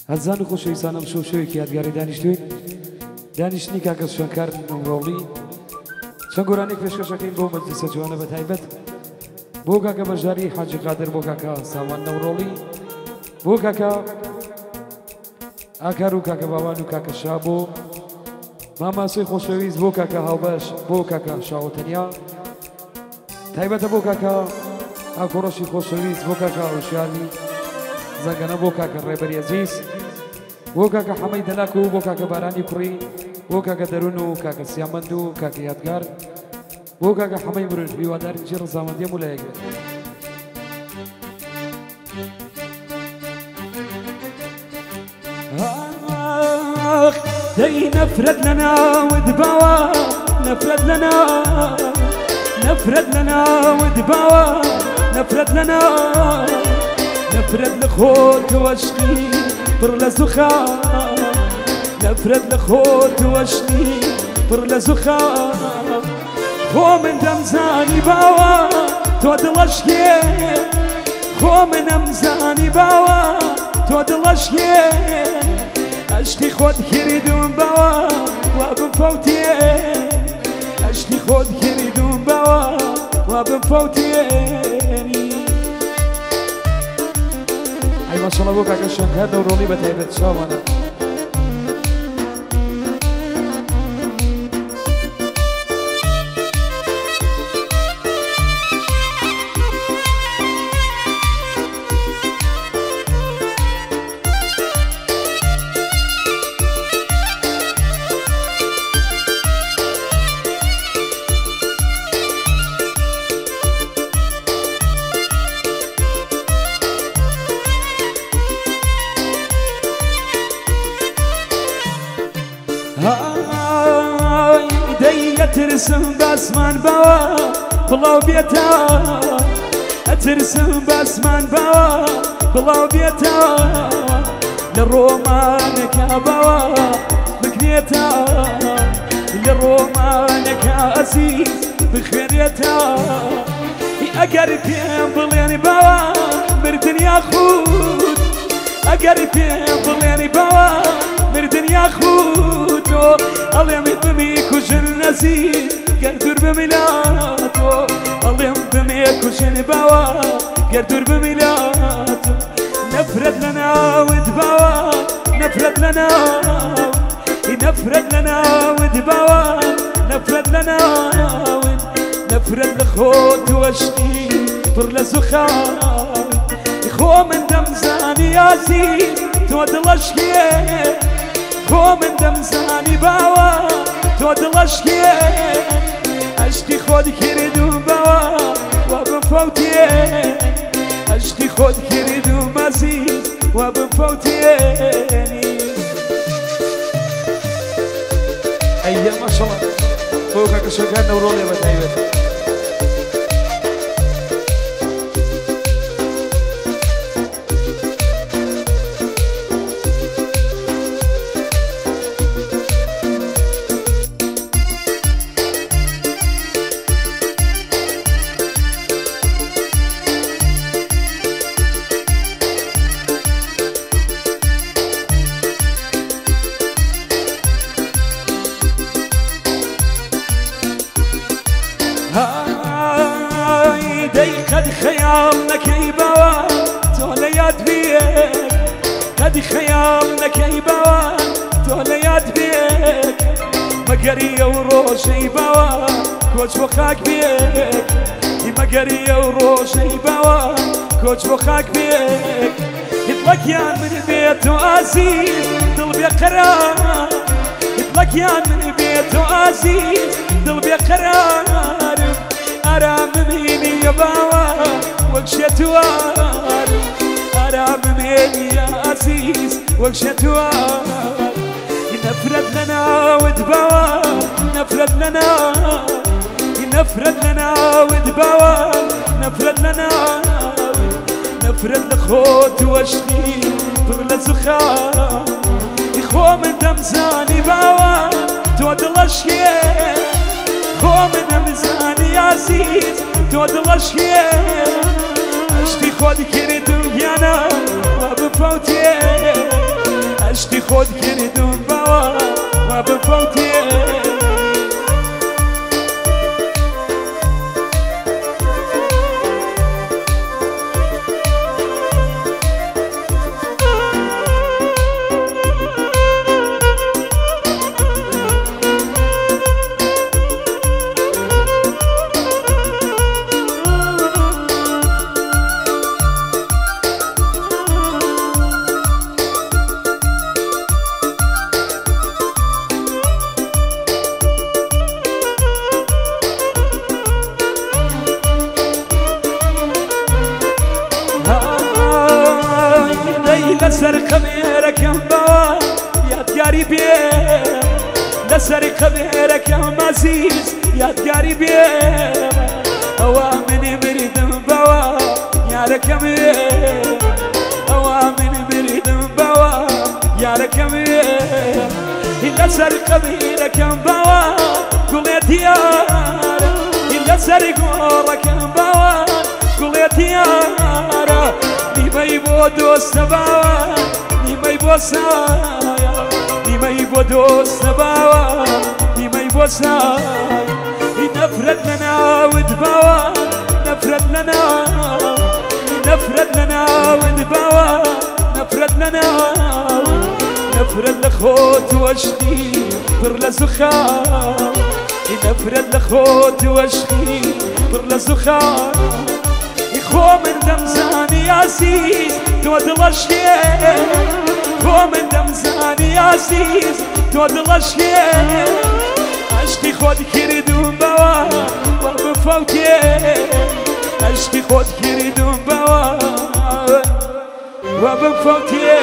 ئازیزان و خۆشەویستان ئەم شەو شەوێکی یادگاری دانیشتوین دانیشتنی کاکە شوێنکار نەورۆڵی چەند گۆرانێک پێشکەشەکەین بۆ مەجلیسە جوانە بە تایبەت بۆ کاکە بەشداری حاجی قادر بۆ کاکە سامان نەورۆڵی بۆ کاکە ئاکار و کاکە باوان و کاکە شابۆ ماماسۆی خۆشەویست بۆ کاکە هاوبەش بۆ کاکە شاوە تەنیا تایبەتە بۆ کاکە ئاکۆڕەشی خۆشەویست بۆ کاکە هۆشیاری زەنگەنە بۆ کاکە ڕێبەری ئەزیز بۆ کاکە حەمەی دەلاک و بۆ کاکە بارانی کوڕی بۆ کاکە دەروون و کاکە سیامەند و کاکە یادگار بۆ کاکە حەمەی مرۆژ هیوادارین جێ ڕەزامەندی هەموو لایەک بێت. دەی نەفرەت لە ناوت باوە نەفرەت لە ناو نەفرەت لە ناوت باوە نەفرەت لە ناو نەفرەت لە خۆت وەشقی پڕ لە زوخان نەفرەت لە خۆت وەشقی پڕ لە زوخان خۆ من دەمزانی باوە تۆ دڵەشکێ خۆ منم زانی باوە تۆ دڵەشکێ عشقی خۆت کردم باوە وا بفەوتێ عشقی خۆت کردم باوە وا بفەوتێنی. ئەی ماشەڵڵا بۆ کاکە شەنکار نەورۆڵی بە تایبەت چاوانە. ئەترسم باسمان باوە بڵاو بێتە ئەترسم باسمان باوە بڵاو بێتە لە ڕۆمانەکە باوە بکرێتە لە ڕۆمانەکە ئەزیز بخوێنێتە ئەگەر پێم بڵێنی باوە مردن یاخود ئەگەر پێم بڵێنی باوە مردن یاخود تۆ ئەڵێم بمی کوژن نەزیز گەر دوور بمی لە تۆ ئەڵێم بمێ کوژن باوە گەر دوور بمی لە تۆ نەفرەت لە ناوت باوە نەفرەت لە ناو نەفرەت لە ناوت باوە نەفرەت لە ناوت نەفرەت لە خۆت وەشقی پڕ لە زوخان خۆ من دەمزانی ئازیز تۆ دڵەشکێ خۆ من دەمزانی باوە تۆ دڵەشکێ عشقی خۆت کردم باوە وا بفەوتێ عشقی خۆت کردم ئەزیز وا بفەوتێنی. ئەی ماشەڵڵا بۆ کاکە شەنکار نەورۆڵێ بە تایبەت. دەی قەد خەیاڵ نەکەی باوە تۆ لە یاد بێت قەد خەیاڵ نەکەی باوە تۆ لە یاد بێت مەگەری ئەو ڕۆژەی باوە کۆچ بۆ خاک بێت مەگەری ئەو ڕۆژەی باوە کۆچ بۆ خاک بێت هیتڵەکیان من بێت تۆ ئازیز دڵ بێقەرار هیتڵەکیان من بێت تۆ ئازیز دڵ بێقەرارم ئارام بمێنی یا باوە وەک شێتوارم ئارام بمێنی یا ئازیز وەک شێتوار نەفرەت لە ناوت باوە نەفرەت لە ناو نەفرەت لە ناوت باوە نەفرەت لە ناو نەفرەت لە خۆت وەشقی پڕ لە زوخان خۆ من دەمزانی باوە تۆ دڵەشکێ خۆ من دەمزانی ئازیز تۆ دڵەشکێ عشقی خۆت کردم گیانە وا بفەوتێ. خۆت کردم بەوە وا بفەوتێ. لەسەر قەبێرەکەم بەوە یادگاری بێ، لەسەر قەبێرەکەم عەزیز یادگاری بێ، ئەوە منی مردم بەوە یارەکەم بێ، ئەوە منی مردم بەوە یارەکەم بێ، لەسەر قەبیرەکەم بەوە گوڵێ دیارە، لەسەر گۆڕەکەم بەوە گوڵێ دیارە، نیمەی بۆ دۆستە باوە نیمەی بۆ سایە، نیمەی بۆ دۆستە باوە نیمەی بۆ سایە، نەفرەت لە ناوت باوە نەفرەت لە ناو، نەفرەت لە ناوت باوە نەفرەت لە ناو، نەفرەت لە خۆت وەشقی پڕ لە زوخاو، نەفرەت لە خۆت وەشقی پڕ لە زوخاو، خۆ من دەمزانی عەزیز تۆ دڵەشکێ، خۆ من دەمزانی عەزیز تۆ دڵەشکێ، عەشقی خۆت کردم بەوە وا بفەوتێ، عەشقی خۆت کردم بەوە وا بفەوتێ.